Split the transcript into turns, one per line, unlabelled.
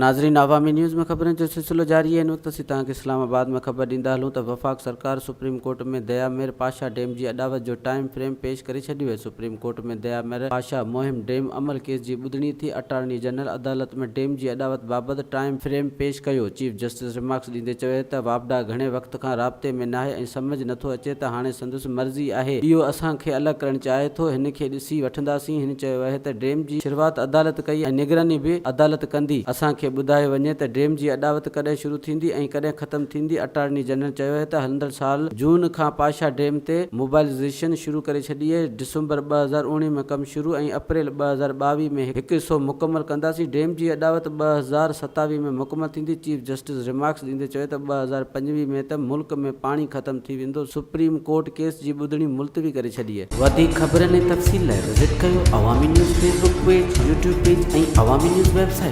ناظرين عوامي نيوز ۾ خبرن جو سلسلو جاري آهي هن وقت اسين توهان کي اسلام آباد مان خبر ڏيندا هلون ته وفاق سرڪار سپريم ڪورٽ ۾ ديا مير پاشا ڊيم جي اڏاوت جو ٽائيم فريم پيش ڪري ڇڏيو آهي سپريم ڪورٽ ۾ ديا مير پاشا مهم ڊيم عمل ڪيس جي ٻڌڻي ٿي اٽارني جنرل عدالت ۾ ڊيم جي اڏاوت بابت ٽائيم فريم پيش ڪيو چيف جسٽس ريمارڪس ڏيندي چيو ته واپڊا گهڻي وقت کان رابطي ۾ ناهي ۽ سمجهه نٿو اچي ته هاڻي سندس مرضي آهي اهو اسان کي الڳ ڪرڻ چاهي ٿو هن کي ڏسي وٺنداسين هن چيو آهي ته ڊيم جي شروعات عدالت ڪئي ۽ نگراني به عدالت ڪندي، اسان کي ٻڌايو وڃي ته ڊيم جي اڏاوت ڪڏهن شروع ٿيندي ۽ ڪڏهن ختم ٿيندي، اٽارني جنرل چيو آهي ته هلندڙ سال جون کان پاشا ڊيم تي موبائلزيشن شروع ڪري ڇڏي آهي، ڊسمبر 2019 ۾ ڪم شروع ۽ اپريل 2022 ۾ هڪ حصو مڪمل ڪنداسين، ڊيم جي اڏاوت 2027 ۾ مڪمل ٿيندي، چيف جسٽس ريمارڪس ڏيندي چيو ته 2025 ۾ ته ملڪ ۾ پاڻي ختم ٿي ويندو، سپريم ڪورٽ ڪيس جي ٻڌڻي ملتوي ڪري ڇڏي. وڌيڪ خبرن ۽ تفصيل لاء وزٽ ڪيو Awami news Facebook page, YouTube page ۽ Awami news website.